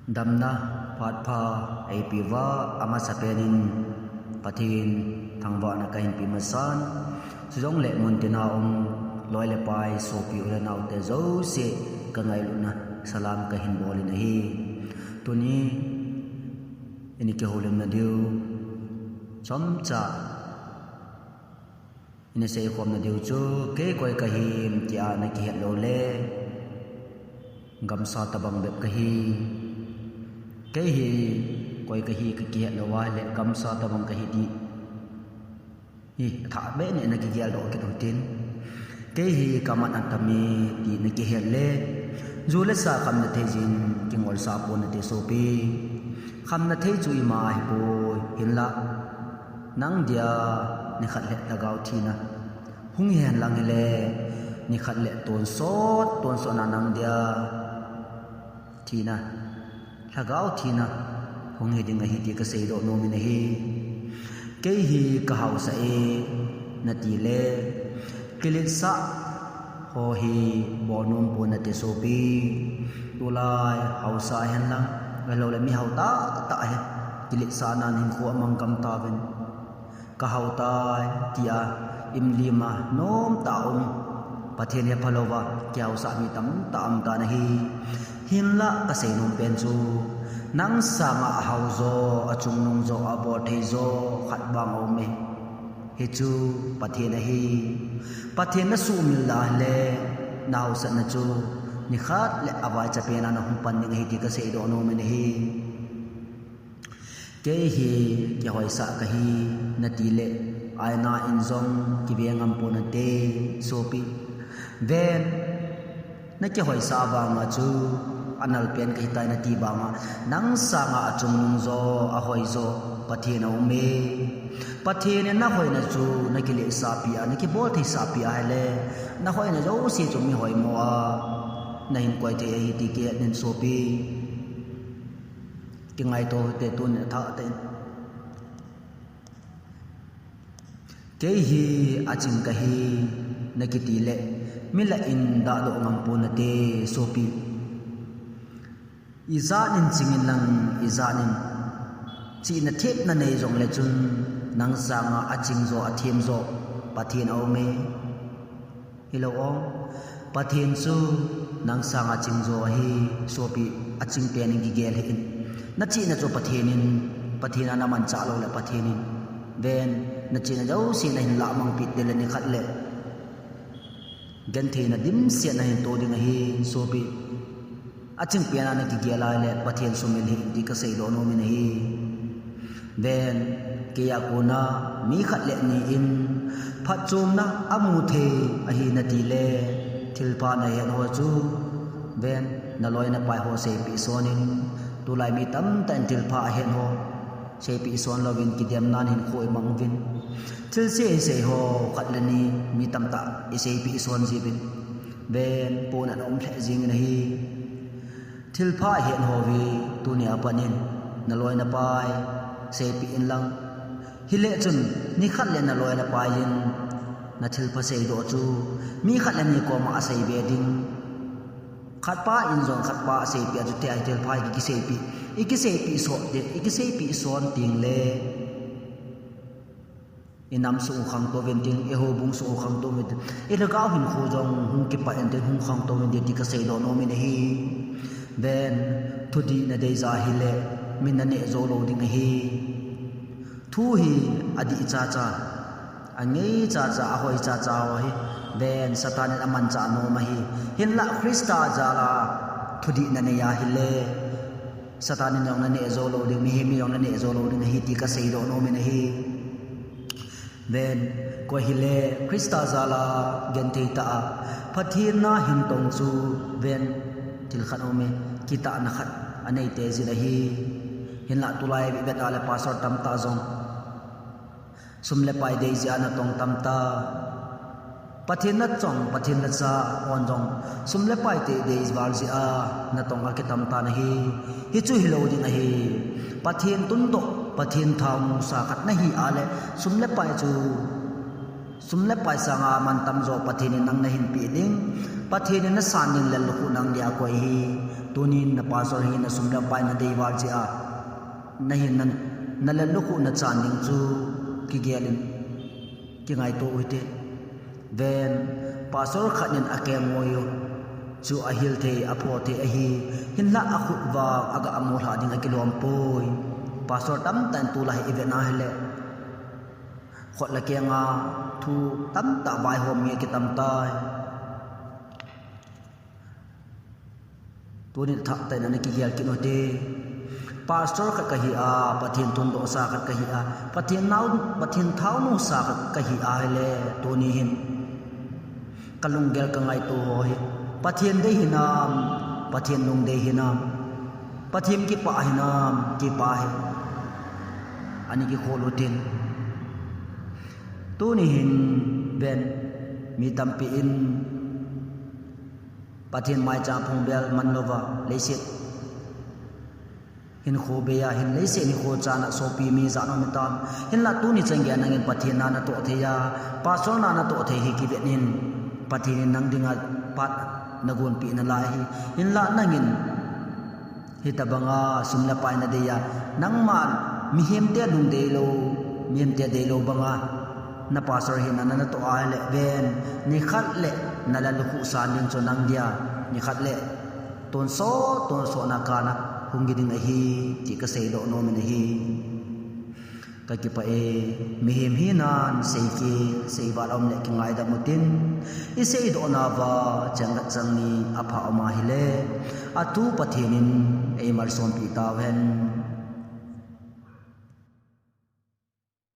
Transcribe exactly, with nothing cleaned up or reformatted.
Damna phat pha eipeuva amasapen in Pathen thangvahna kahin pe masan, chujongle muntina um loi le pai, sopi u le naote jouse kangailutna salam kahin bol in ahi. Tuni ini kihoulimna diu chomcha ini seikhomna diu chu, kei koi kahim tia nakihet lou le, gamsa tabang bep kahi. Kei hi koi kahi kakihet lou ahile, gamsa tabang kahi ti hi athah beh in nakigel doh kit u hitin. Kei hi kaman atam e ti nakihet le, ju le sa khamna thei jin kingolsah pon nate sopi. Khamna thei chu ima ahipoi, hinlah nang dia nikhat le lhagao thina hung hihen lang hile, nikhat le tonsot, tonsot na nang dia thina, lhagao thina hung hi ding ahi ti kaseidoh nom in ahi. Kei hi kahaosah e nati le, kiletsah ho hi bol nom pon nate sopi. Tulai haosa hen lang, ahilou le mi hao tahtah hi kiletsahnan hinkho amang gam tauvin. Kahao tai tia imlim a nomtah um, Pathen hepha louva kihaosah mi tamtah um tan ahi. Hinlah kasei nom pen chu, nang sanga ahao jo, achungnung jo, abolthei jo khat vang aume. Hichu Pathen ahi. Pathen nasuhmil dan le nahaosatna chu nikhat le avaicha pen a nahung pan ding ahi ti kaseidoh nom in ahi. Kei hi kihoisah kahi nati le, aina in jong kive ngam pon nate sopi. Ven, nakihoisah vanga chu anal pen kahitai nati vanga, nang sanga achungnung jo, ahoi jo Pathen aume. Pathen in nahoina chu nakiletsahpi a, nakiboltheisahpi ahile, nahoina jouse chu mi hoimo a nahin koi thei ahi ti kihet in sopi. Kingaito hite tuni athah tah in. Kei hi aching kahi nakiti le, milah in dahdoh ngam pon nate sopi. Ijat in ching in lang, ijat in chihna thepna nei jongle chun, nang sanga aching jo, athem jo Pathen aume. Hilou o, Pathen chu nang sanga ching jo ahi sopi, aching pen in kigel hih in. Nachihna chu Pathen in, Pathen a namanchah lou le Pathen in. Ven, nachihna jouse nahin lahmang peh teng le nikhat le gentheina dimset nahin to ding ahi sopi. Aching pen a nakigel ahile Pathen sumil hih in ti kaseidoh nom in ahi. Ven, kei a kona mi khat le ni in phatchomna amu thei ahi nati le, thilpha nahet ho chu, ven, naloi napai ho seipeh son in, tulai mi tamtah in thilpha ahet ho seipeh son louvin kidemnan hinkho imang uvin. Thilse isei ho khat le ni mi tamtah iseipeh son jiuvin. Ven, pona naum lheh jeng in ahi. Thilpha ahet ho hi tuni a pat in naloi napai seipeh in lang. Hile chun nikhat le naloi napai in nathilpha seidoh chu mi khat le ni koma asei be ding. Khatpa in jong khatpa aseipeh a chu tia hi thilpha hi kiseipeh, ikiseipeh sot ding, ikiseipeh son teng le inam sung u khangtou vin tin, ihoubung sung u khangtou vin tin, ilhagao hinkho jong hung kipat in tin, hung khangtou vin tin ti kaseidoh nom in ahi. Ven, thudih nadei ja hile, min naneh jou lou ding ahi. Thu hi adih chacha, angei chacha, ahoi chacha ho hi, ven, Satan in amanchah nom ahi. Hinlah Christa jal a thudih nanei ahile, Satan in jong naneh jou lou ding, mihem in jong naneh jou lou ding ahi ti kaseidoh nom in ahi. Ven, koi hile Christa jal a genthei tah a Pathen na hin tong chu, ven, thil khat aume, kitahna khat anei tei jin ahi. Hinlah tulai vet a le pastor tamtah jong sum le pai dei jeh a natong tamtah. Pathen nachon, Pathen nacha hon jong sum le pai te dei val jeh a natong akitam tan ahi. Hichu hilou ding ahi. Pathen tundoh, Pathen thangsa khat nahi a le, sum le pai chu Sum le pai sanga mantam jo Pathen in nang nahin pe ding, Pathen in nasan ding lel lukhuh nang dia koi hi. Tunin na pastor hi na sum le pai nadei val jeh a nahin na, na lel lukhuh na chan ding chu kigel in kingaito u hite. Ven, pastor khat in akeng ngoi u chu ahil thei, apho thei ahi. Hinlah akhut vang aga amu lha ding akilom poi. Pastor tamtah in tulai hi ivet na hile, khut le kenga thu tamtah vaihom mi akitam tai. Tunin thah tah in ana kigel kit u hite. Pastor khat kahi a, Pathen thundoh sa khat kahi a, Pathen nau, Pathen thaonu sa khat kahi a hile, tuni hin kalunggel kangaito ho hi, Pathen dei hinam, Pathen lungdei hinam, Pathen kipah hinam, kipah hi, ani kikhol u tin. Tuni hin ven, mi tampi in Pathen maicham phung bel man louva, leiset hinkho bei a hin, leiset hinkho chan a sopi mi jat um hitam. Hinlah tuni chan geiya nangin Pathen na natoh thei a, pastor na natoh thei hi kivet in, Pathen in nang dinga phat nagonpeh nalai ahi. Hinlah nangin hitabanga sum le pai nadei a, nangma mihemte lungdei lou, mihemte deilou banga na pastor hina na natoh a hile ven, nikhat le na lel lukhuh san ding chu nang dia, nikhat le tonsot, tonsot na kana hung hi ding ahi, ti kaseidoh nom in ahi. Kakipah e, mihem hinan seikit, seival aum le kingaidam u tin, iseidoh nauva chang khat chang ni apha um ahile, athu Pathen in eimalsompeh tauhen.